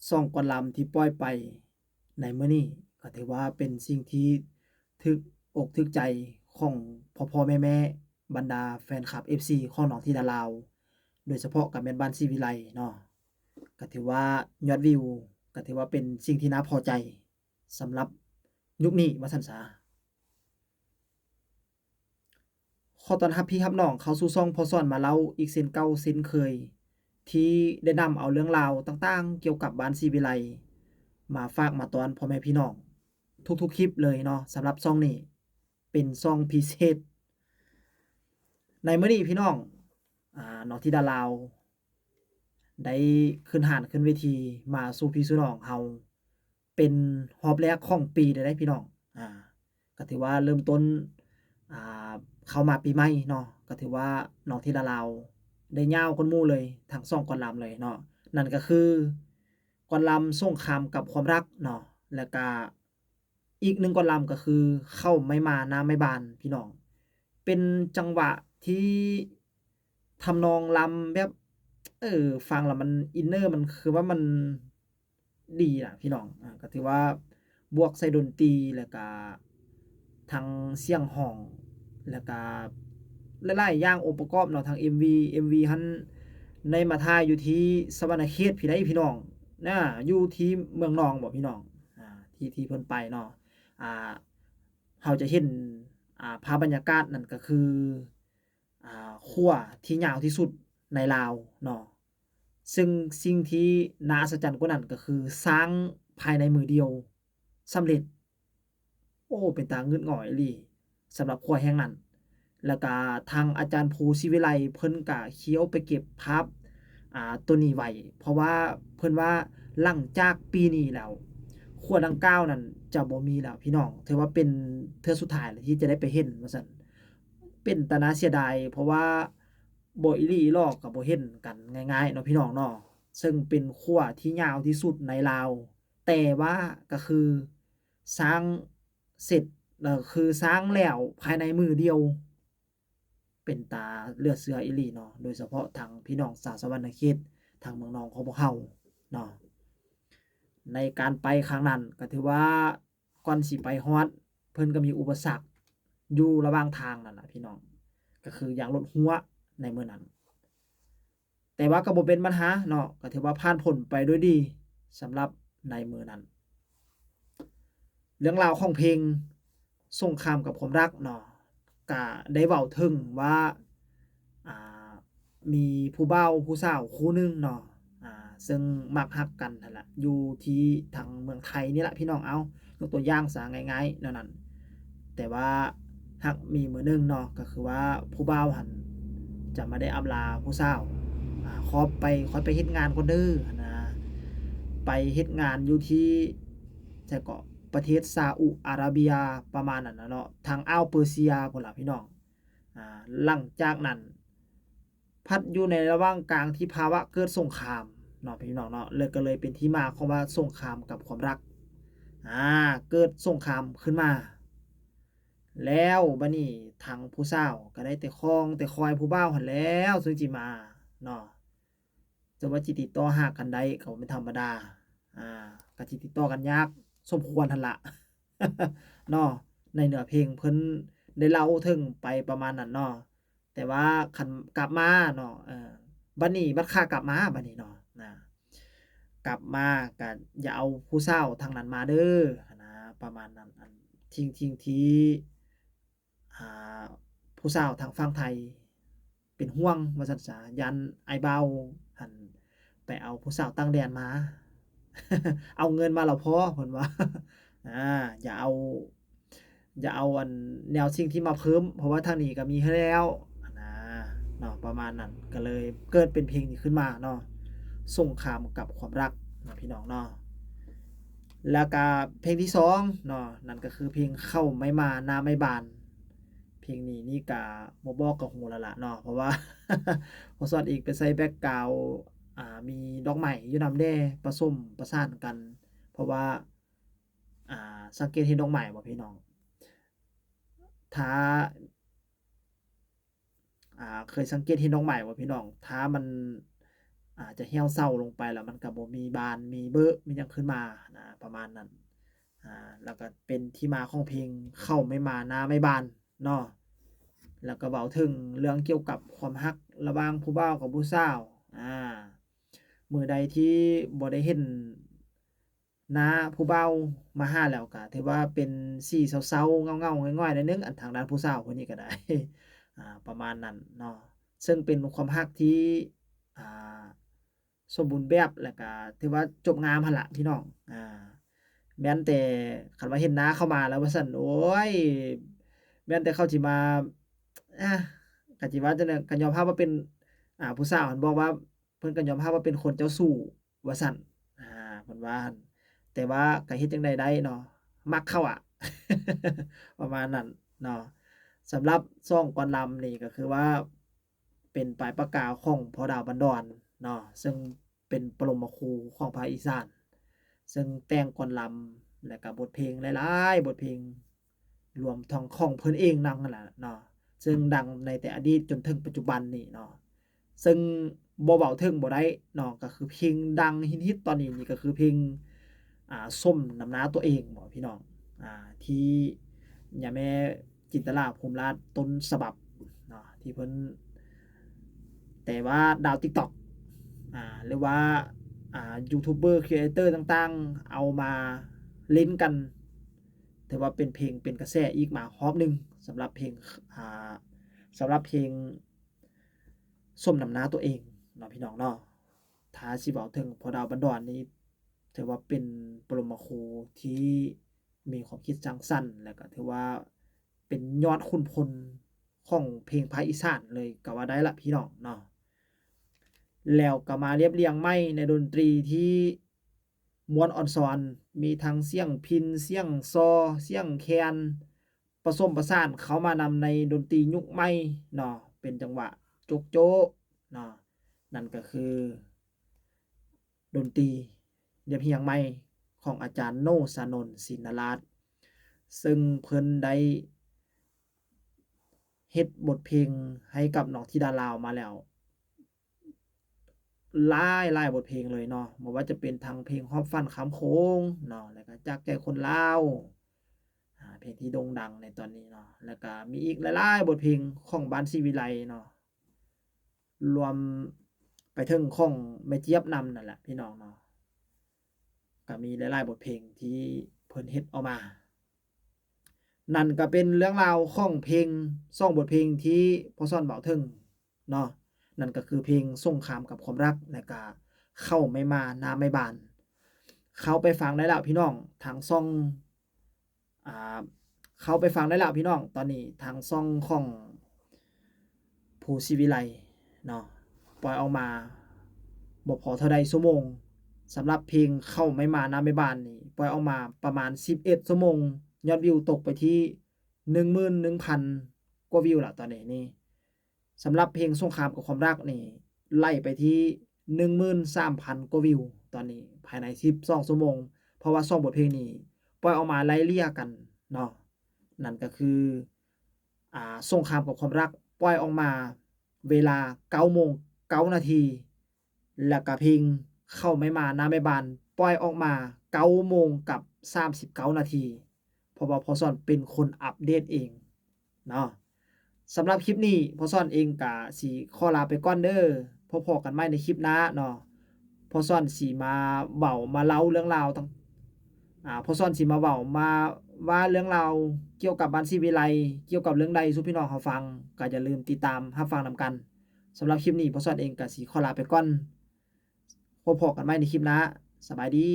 ສອງກອນລຳທີ່ປ່ອຍໄປໃນມື້ນີ້ ກໍຖືວ່າເປັນສິ່ງທີ່ຖືກອົກຖືກໃຈຂອງພໍ່ໆແມ່ໆ ບັນດາແຟນຄລັບເອັຟຊີຂອງນ້ອງທິດາລາວ ໂດຍສະເພາະກໍແມ່ນບ້ານສີວິໄລເນາະ ກໍຖືວ່າຍອດວິວ ກໍຖືວ່າເປັນສິ່ງທີ່ໜ້າພໍໃຈສຳລັບຍຸກນີ້ວ່າຊັ້ນສາ. ຂໍຕ້ອນຮັບພີ່ຮັບນ້ອງເຂົ້າສູ່ຊ່ອງພໍ່ສອນມາເລົ່າອີກເຊັ່ນເກົ່າເຊັ່ນເຄີຍ ທີ່ໄດ້ນຳເອົາເລື່ອງລາວຕ່າງໆກ່ຽວກັບບ້ານສີວິໄລ ມາຝາກມາຕ້ອນພໍ່ແມ່ພີ່ນ້ອງທຸກໆຄລິບເລີຍເນາະ. ສຳລັບຊ່ອງນີ້ເປັນຊ່ອງພິເສດ. ໃນມື້ນີ້ພີ່ນ້ອງ ອາ ນ້ອງທິດາລາວ ໄດ້ຂຶ້ນຮ້ານຂຶ້ນເວທີມາສູ່ພີ່ສູ່ນ້ອງເຮົາ ເປັນຮອບແລກຂອງປີເລີຍເດ້ພີ່ນ້ອງ. ອາ ກໍຖືວ່າເລີ່ມຕົ້ນ ອາ ເຂົ້າມາປີໃໝ່ເນາະ ກໍຖືວ່ານ້ອງທິດາລາວໄດ້ຍາວກ່ອນໝູ່ເລີຍ ທັງສອງກອນລຳເລີຍເນາະ. ນັ້ນກໍຄືກອນລຳສົງຄາມກັບຄວາມຮັກເນາະ ແລ້ວກະ ອີກໜຶ່ງກອນລຳກໍຄືເຂົ້າໄມ້ມາໜ້າໄມ້ບານພີ່ນ້ອງ. ເປັນຈັງຫວະທີ່ທຳນອງລຳແບບ ເອີ ຟັງແລ້ວມັນ ອິນເນີມັນ ຄືວ່າມັນດີນະພີ່ນ້ອງ. ອາ ກໍຖືວ່າບວກໃສ່ດົນຕີ ແລ້ວກະທັງສຽງຮ້ອງ ແລ້ວກະຫຼາຍໆຢ່າງອົງປະກອບເນາະ ທັງເອັມວີ ເອັມວີຫັ້ນໄດ້ມາຖ່າຍຢູ່ທີ່ສະຫວັນນະເຂດພີ້ໃດ໋ພີ່ນ້ອງ ນະ ຢູ່ທີ່ເມືອງນອງບໍພີ່ນ້ອງ. ອາ ທີ່ ທີ່ເພິ່ນໄປເນາະ ອາ ເຮົາຈະເຫັນ ອາ ພາບບັນຍາກາດນັ້ນກໍຄື ອາ ຂົວທີ່ຍາວທີ່ສຸດໃນລາວເນາະ ເຊິ່ງສິ່ງທີ່ໜ້າອັດສະຈັນກວ່ານັ້ນກໍຄືສ້າງພາຍໃນມື້ດຽວສຳເລັດ. ໂອ້ ເປັນຕາງຶດຫງອຍອີ່ຫຼີສຳລັບຂົວແຫ່ງນັ້ນ. ແລ້ວກະທາງອາຈານພູສີວິໄລເພິ່ນກະຂ້ຽວໄປເກັບພາບ ອາ ໂຕນີ້ໄວ້ ເພາະວ່າເພິ່ນວ່າຫຼັງຈາກປີນີ້ແລ້ວ ຂົວດັ່ງກ່າວນັ້ນຈະບໍ່ມີແລ້ວພີ່ນ້ອງ ຖືວ່າເປັນເທື່ອສຸດທ້າຍແລ້ວທີ່ຈະໄດ້ໄປເຫັນວ່າຊັ້ນ. ເປັນຕາໜ້າເສຍດາຍ ເພາະວ່າບໍ່ອີ່ຫຼີອີ່ຫຼໍກໍບໍ່ເຫັນກັນງ່າຍໆເນາະພີ່ນ້ອງເນາະ ເຊິ່ງເປັນຂົວທີ່ຍາວທີ່ສຸດໃນລາວ ແຕ່ວ່າກໍຄືສ້າງ ເສັດ ເອີ ຄືສ້າງແລ້ວພາຍໃນມື້ດຽວ ເປັນຕາເຫຼືອເຊື່ອອີ່ຫຼີເນາະ ໂດຍສະເພາະທາງພີ່ນ້ອງຊາວສະຫວັນນະເຂດ ທາງເມືອງນອງຂອງພວກເຮົາເນາະ. ໃນການໄປຄັ້ງນັ້ນກໍຖືວ່າກ່ອນຊິໄປຮອດ ເພິ່ນກໍມີອຸປະສັກຢູ່ລະຫວ່າງທາງນັ້ນລະພີ່ນ້ອງ ກໍຄືຢາງລົດຮົ່ວໃນມື້ນັ້ນ. ແຕ່ວ່າກໍບໍ່ເປັນບັນຫາເນາະ ກໍຖືວ່າຜ່ານພົ້ນໄປດ້ວຍດີສຳລັບໃນມື້ນັ້ນ. ເລື່ອງລາວຂອງເພງສົງຄາມກັບຄວາມຮັກເນາະ ກະໄດ້ເວົ້າເຖິງວ່າ ອາ ມີຜູ້ບ່າວຜູ້ສາວຄູ່ໜຶ່ງເນາະ ອາ ເຊິ່ງມັກຮັກກັນຫັ້ນລະ ຢູ່ທີ່ທາງເມືອງໄທນີ້ລະພີ່ນ້ອງ. ເອົາ ຍົກຕົວຢ່າງຊະ ງ່າຍໆແນວນັ້ນ ແຕ່ວ່າຫາກມີມື້ໜຶ່ງເນາະ ກໍຄືວ່າຜູ້ບ່າວຫັ້ນຈະມາໄດ້ອຳລາຜູ້ສາວ ອາ ຂໍໄປ ຂ້ອຍໄປເຮັດງານກ່ອນເດີຫັ້ນນະ ໄປເຮັດງານຢູ່ທີ່ໃສເກາະ ປະເທດຊາອຸອາຣາເບຍ ປະມານນັ້ນນະເນາະ ທາງອ່າວເປີເຊຍພຸ້ນລະພີ່ນ້ອງ. ອາ ຫຼັງຈາກນັ້ນ ພັດຢູ່ໃນລະຫວ່າງກາງທີ່ພາວະເກີດສົງຄາມເນາະ ພີ່ນ້ອງເນາະ ແລ້ວກໍເລີຍເປັນທີ່ມາຂອງວ່າສົງຄາມກັບຄວາມຮັກ ອາ ເກີດສົງຄາມຂຶ້ນມາ ແລ້ວບາດນີ້ທາງຜູ້ສາວກໍໄດ້ແຕ່ຂ້ອງແຕ່ຄອຍຜູ້ບ່າວຫັ້ນແລ້ວ ເຊິ່ງຊິມາເນາະ ເຊິ່ງວ່າຊິຕິດຕໍ່ຫາກັນໄດ້ກໍບໍ່ແມ່ນທຳມະດາ ອາ ກໍຊິຕິດຕໍ່ກັນຍາກສົມຄວນຫັ້ນລະເນາະ ໃນເນື້ອເພງເພິ່ນໄດ້ເລົ່າເຖິງໄປປະມານນັ້ນເນາະ. ແຕ່ວ່າຄັນກັບມາເນາະ ເອີ ບັດນີ້ ບັດຂາກັບມາບັດນີ້ເນາະ ນະ ກັບມາກະຢ່າເອົາຜູ້ສາວທາງນັ້ນມາເດີ ນະ ປະມານນັ້ນ. ອັນ ສິ່ງ ສິ່ງທີ່ ອາ ຜູ້ສາວທາງຝັ່ງໄທເປັນຫ່ວງວ່າຊັ້ນສາ ຢ້ານອ້າຍບ່າວຫັ້ນໄປເອົາຜູ້ສາວຕ່າງແດນມາ ເອົາເງິນມາແລ້ວພໍ ເພິ່ນວ່າ ອາ ຢ່າເອົາ ຢ່າເອົາອັນແນວສິ່ງທີ່ມາເພີ່ມ ເພາະວ່າທາງນີ້ກໍມີໃຫ້ແລ້ວຫັ້ນນະເນາະ ປະມານນັ້ນ ກໍເລີຍເກີດເປັນເພງນີ້ຂຶ້ນມາເນາະ ສົງຄາມກັບຄວາມຮັກເນາະ ພີ່ນ້ອງເນາະ. ແລ້ວກະເພງທີສອງເນາະ ນັ້ນກໍຄືເພງເຂົ້າໄມ້ມາໜ້າໄມ້ບານ. ເພງນີ້ນີ້ກະບໍ່ບອກກໍຮູ້ແລ້ວລະເນາະ ເພາະວ່າພໍ່ສອນເອງໄປໃສ່ແບັກກຣາວ ອາ ມີດອກໄມ້ຢູ່ນຳແດ່ ປະສົມປະສານກັນ ເພາະວ່າ ອາ ສັງເກດເຫັນດອກໄມ້ບໍ່ພີ່ນ້ອງ? ຖ້າ ອາ ເຄີຍສັງເກດເຫັນດອກໄມ້ບໍ່ພີ່ນ້ອງ? ຖ້າມັນ ອ ອາດຈະຫ່ຽວເຊົາລົງໄປ ແລ້ວມັນກໍບໍ່ມີບານມີເບີມີຫຍັງຂຶ້ນມານະ ປະມານນັ້ນ. ອາ ແລ້ວກໍເປັນທີ່ມາຂອງເພງເຂົ້າໄມ້ມານາໄມ້ບານເນາະ. ແລ້ວກໍເວົ້າເຖິງເລື່ອງກ່ຽວກັບຄວາມຮັກລະຫວ່າງຜູ້ບ່າວກັບຜູ້ສາວ. ອາ ມື້ໃດທີ່ບໍ່ໄດ້ເຫັນໜ້າຜູ້ບ່າວມາຫາແລ້ວ ກໍຖືວ່າເປັນສີເສົ້າໆ ເຫງົາໆ ຫງອຍໆ ໜ້ອຍໜຶ່ງ ອັນທາງດ້ານຜູ້ສາວຄົນນີ້ກໍໄດ້ ອາ ປະມານນັ້ນເນາະ. ເຊິ່ງເປັນຄວາມຮັກທີ່ ອາ ສົມບູນແບບ ແລ້ວກະຖືວ່າຈົບງາມຫັ້ນລະພີ່ນ້ອງ. ອາ ແມ່ນແຕ່ຄັນວ່າເຫັນໜ້າເຂົ້າມາແລ້ວວ່າຊັ້ນ ໂອ້ຍ ແມ່ນແຕ່ເຂົາຊິມາ ອາ ກະຊິວ່າຈັ່ງໃດ ກະຍອມຮັບວ່າເປັນ ອາ ຜູ້ສາວຫັ້ນບອກວ່າ ເພິ່ນກະຍອມຮັບວ່າເປັນຄົນເຈົ້າຊູ້ວ່າຊັ້ນ. ອາ ເພິ່ນວ່າ ແຕ່ວ່າກະເຮັດຈັ່ງໃດໄດ້ເນາະ ມັກເຂົາອະ ປະມານນັ້ນເນາະ. ສຳລັບຊ່ອງກອນລຳນີ້ກະຄືວ່າ ເປັນປາຍປາກກາຂອງພໍ່ດາວບັນດອນເນາະ ເຊິ່ງເປັນປະລົມມະຄູຂອງພາກອີສານ ເຊິ່ງແຕ່ງກອນລຳ ແລະກະບົດເພງຫຼາຍໆ ບົດເພງ ລວມທັງຂອງເພິ່ນເອງນຳຫັ້ນລະເນາະ ເຊິ່ງດັງໃນແຕ່ອະດີດຈົນເຖິງປັດຈຸບັນນີ້ເນາະ. ເຊິ່ງບໍ່ເວົ້າເຖິງບໍ່ໄດ້ເນາະ ກໍຄືເພງດັງຮິດໆຕອນນີ້ນີ້ ກໍຄືເພງ ອາ ສົມນຳໜ້າຕົວເອງເນາະພີ່ນ້ອງ ອາ ທີ່ຍາແມ່ ຈິນຕະລາ ພູມລາດ ຕົ້ນສະບັບເນາະ ທີ່ເພິ່ນ ແຕ່ວ່າດາວຕິກຕັອກ ອາ ຫຼືວ່າ ອາ ຢູທູບເບີ ຄຣີເອເຕີຕ່າງໆ ເອົາມາຫຼິ້ນກັນ ຖືວ່າເປັນເພງເປັນກະແສອີກມາຮອບໜຶ່ງ ສຳລັບເພງ ອາ ສຳລັບເພງສົມນຳໜ້າຕົວເອງເນາະ ພີ່ນ້ອງເນາະ. ຖ້າຊິເວົ້າເຖິງພໍ່ດາວບັນດອນນີ້ ຖືວ່າເປັນປະລົມມະຄູທີ່ມີຄວາມຄິດສ້າງສັນ ແລະກະຖືວ່າເປັນຍອດຂຸນພົນຂອງເພງພາກອີສານເລີຍກໍວ່າໄດ້ລະພີ່ນ້ອງເນາະ. ແລ້ວກໍມາລຽບລຽງໃໝ່ໃນດົນຕີທີ່ມ່ວນອອນຊອນ ມີທັງສຽງພິນ ສຽງຊໍ ສຽງແຄນ ປະສົມປະສານເຂົ້າມານຳໃນດົນຕີຍຸກໃໝ່ເນາະ ເປັນຈັງຫວະໂຈກໂຈເນາະ. ນັ້ນກໍຄື ດົນຕີລຽບຮຽງໃໝ່ຂອງອາຈານ ໂນ ຊານົນ ສິນນະລາດ ເຊິ່ງເພິ່ນໄດ້ເຮັດບົດເພງໃຫ້ກັບນ້ອງທິດາລາວມາແລ້ວຫຼາຍໆບົດເພງເລີຍເນາະ ບໍ່ວ່າຈະເປັນທັງເພງຮອບຝັນຂ້າມໂຂງເນາະ ແລ້ວກະຈາກໃຈຄົນລາວ ອາ ເພງທີ່ໂດ່ງດັງໃນຕອນນີ້ເນາະ ແລ້ວກະມີອີກຫຼາຍໆບົດເພງຂອງບ້ານສີວິໄລເນາະ ລວມໄປເຖິງຂອງແມ່ຈຽບນຳນັ້ນແຫຼະພີ່ນ້ອງເນາະ. ກະມີຫຼາຍໆບົດເພງທີ່ເພິ່ນເຮັດອອກມາ ນັ້ນກະເປັນເລື່ອງລາວຂອງເພງ ສອງບົດເພງທີ່ພໍ່ສອນເວົ້າເຖິງເນາະ ນັ້ນກະຄືເພງສົງຄາມກັບຄວາມລັກ ແລະກະເຂົ້າໄມ້ມານາໄມ້ບານ. ເຂົ້າໄປຟັງໄດ້ແລ້ວພີ່ນ້ອງ ທາງຊ່ອງ ອາ ເຂົ້າໄປຟັງໄດ້ແລ້ວພີ່ນ້ອງ ຕອນນີ້ທາງຊ່ອງຂອງພູສີວິໄລເນາະ ປ່ອຍອອກມາບໍ່ພໍເທົ່າໃດຊົ່ວໂມງ. ສຳລັບເພງເຂົ້າໄມ້ມານາໄມ້ບານນີ້ ປ່ອຍອອກມາປະມານສິບເອັດຊົ່ວໂມງ ຍອດວິວຕົກໄປທີ່ໜຶ່ງໝື່ນໜຶ່ງພັນກວ່າວິວລະຕອນນີ້ນີ້. ສຳລັບເພງສົງຄາມກັບຄວາມລັກນີ້ ໄລ່ໄປທີ່ໜຶ່ງໝື່ນສາມພັນກວ່າວິວຕອນນີ້ ພາຍໃນສິບສອງຊົ່ວໂມງ ເພາະວ່າສອງບົດເພງນີ້ປ່ອຍອອກມາໄລ່ເລ່ຍກັນເນາະ ນັ້ນກໍຄື ອາ ສົງຄາມກັບຄວາມລັກ ປ່ອຍອອກມາເວລາເກົ້າໂມງເກົ້ານາທີ ແລ້ວກະເພງເຂົ້າໄມ້ມານາໄມ້ບານ ປ່ອຍອອກມາເກົ້າໂມງກັບສາມສິບເກົ້ານາທີ ເພາະວ່າພໍ່ສອນເປັນຄົນອັບເດດເອງເນາະ. ສຳລັບຄລິບນີ້ ພໍ່ສອນເອງກະຊິຂໍລາໄປກ່ອນເດີ ພົບພໍ້ກັນໃໝ່ໃນຄລິບໜ້າເນາະ. ພໍ່ສອນຊິມາເວົ້າມາເລົ່າເລື່ອງລາວຕ່າງ ອາ ພໍ່ສອນຊິມາເວົ້າມາວ່າເລື່ອງລາວກ່ຽວກັບບ້ານສີວິໄລ ກ່ຽວກັບເລື່ອງໃດສູ່ພີ່ນ້ອງເຮົາຟັງ ກະຢ່າລືມຕິດຕາມຮັບຟັງນຳກັນ. ສຳລັບຄລິບນີ້ ພໍ່ສອນເອງກະຊິຂໍລາໄປກ່ອນ ພົບພໍ້ກັນໃໝ່ໃນຄລິບໜ້າ. ສະບາຍດີ.